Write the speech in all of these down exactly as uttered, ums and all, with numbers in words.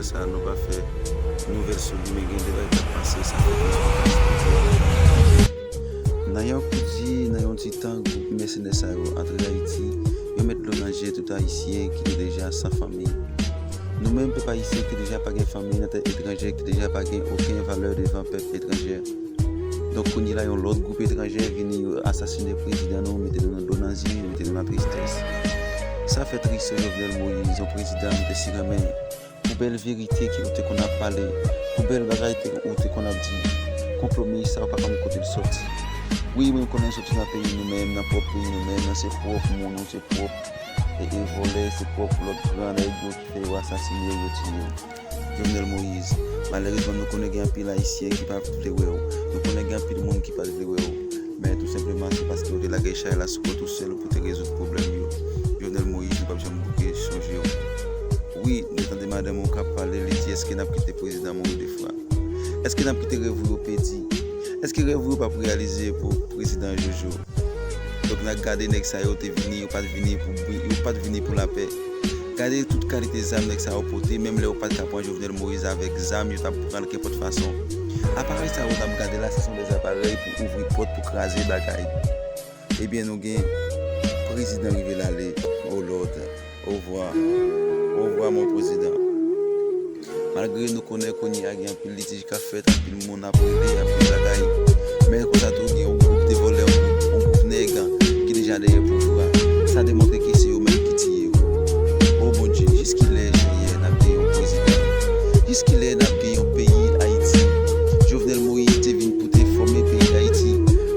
Sa nou pa fè nouvèl sou li, men gen de bagay k ap pase, sa fè nou pa pase. Nan yon kout je, nan yon ti tan, gwoup mèsenè sa yo antre Ayiti, yo met dlo nan je tout Ayisyen ki te deja san fanmi. Nou menm, pèp ayisyen ki te deja pa gen fanmi nan tè etranjè, ki te deja pa gen okenn valè devan pèp etranjè. Donk, kounye la, yon lòt gwoup etranjè vini, yo asasine prezidan nou, mete nou nan dlo nan zye, mete nou nan tristès. Sa fè tris, Jovenel Moïse, yon prezidan nou te si renmen. Pou bèl verite ke ou te konn ap pale, pou bèl bagay te, ou te konn ap di, konplo minis sa yo pa konn kote l sòti. Wi, mwen konnen l sòti nan peyi nou menm, nan pwòp peyi nou menm, nan se pwòp moun ou, se pwòp e, e vòlè, se pwòp lòt gran nèg yo ki fè yo asasine yo, yo tiye yo. Jovenel Moïse, malerezman, nou konnen gen anpil Ayisyen ki pa vle wè w. Nou konnen gen anpil moun ki pa vle wè w. Men tou senpleman, se paske w te lage chay la sou kont ou sèl pou te rezoud pwoblèm yo. Jovenel Moïse, nou p ap janm bouke sonje w. Wi, nou tande madanm ou k ap pale, li di, èske n ap kite prezidan mouri de fwa? Èske n ap kite rèv ou yo pèdi? Èske rèv ou yo p ap reyalize pou prezidan Jojo? Donk, n a gade nèg sa yo te vini, yo pa t vini pou bri, yo pa t vini pou lapè. Gade tout kalite zam nèg sa yo pote, menm lè yo pa t ka pran Jovenel Moïse avèk zam, yo t ap pran l kenpòt fason. Aparèy sa yo n ap gade la, se son dèz aparèy pou ouvri pòt, pou kraze bagay. Ebyen, nou gen prezidan rive l ale. Oh Lord. Ovwa. Ovwa, mon prezidan. Malgre nou konnen kounye a gen anpil litij k ap fèt, anpil moun ap rele, anpil bagay. Men konsa tou, gen yon gwoup de vòlè, yon gwoup, yon gwoup nèg ki deja dèyè pouvwa. Sa demontre ke se yo menm ki tiye yo. O Bondye, jiskilè, Senyè, n ap gen yon prezidan? Jiskilè n ap gen yon peyi Ayiti? Jovenel Moïse te vin pou te fòme peyi Dayiti.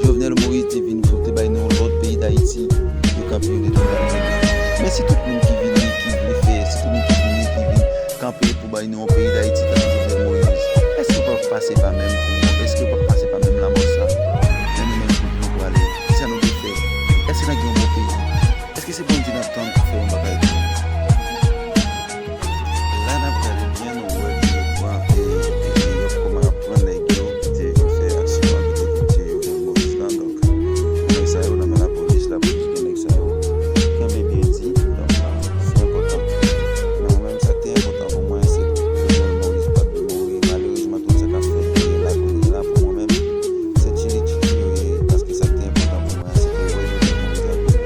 Jovenel Moïse te vin pou te bay nou yon lòt peyi Dayiti. Yo kanpe, yo detounen. Men si tout moun ki vini, ki vle fè, si tout moun ki vini, ki vin kanpe pou bay nou yon peyi Dayiti tankou Jovenel Moïse, èske w p ap pase pa menm kou? Èske w p ap pase pa menm lanmò sa? Men nou menm, kote nou prale? Kisa nou vle fè? Èske n ap gen yon bon peyi? Èske se Bondye n ap tann pou fè yon bagay pou nou? La n ap gade byen, nou wè ke yo pran, e, e, yo kòman y ap pran nèg yo ki te vin fè aksyon an, ki te vin tiye Jovenel Moïse la. Donk, nèg sa yo nan men lapolis, lapolis gen nèg sa yo. Kenbe byen di, donk, se enpòtan. Men mwen menm, sa k te enpòtan pou mwen, se Jovenel Moïse pa t dwe mouri. Malerezman, tout sa k ap fèt la kounye a la, pou mwen menm, se tchili tchitchi yo ye, paske sa k te enpòtan pou mwen, se te wè Jovenel Moïse anpil.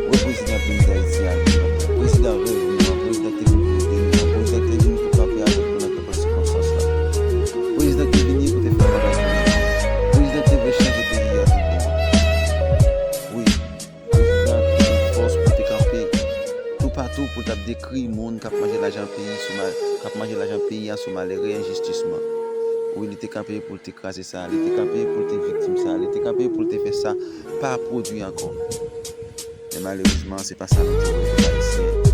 Wè prezidan peyi Dayiti a, prezidan rèv nou an, prezidan ki te vin pou ede nou an, prezidan ki te vin pou kanpe avèk nou nan kenpòt sikonstans la. Prezidan ki vini pou te fè bagay pou nou. Prezidan ki te vle chanje peyi a tout bon. Wi, prezidan ki te gen fòs pou te kanpe toupatou pou l t ap dekri moun k ap manje lajan peyi sou ma-, k ap manje lajan peyi a sou malere enjistisman. Wi, li te kanpe pou l te kraze sa, li te kanpe pou l te viktim sa, li te kanpe pou l te fè sa pa pwodui ankò. Men malerezman, se pa sa nou te vle, pèp ayisyen.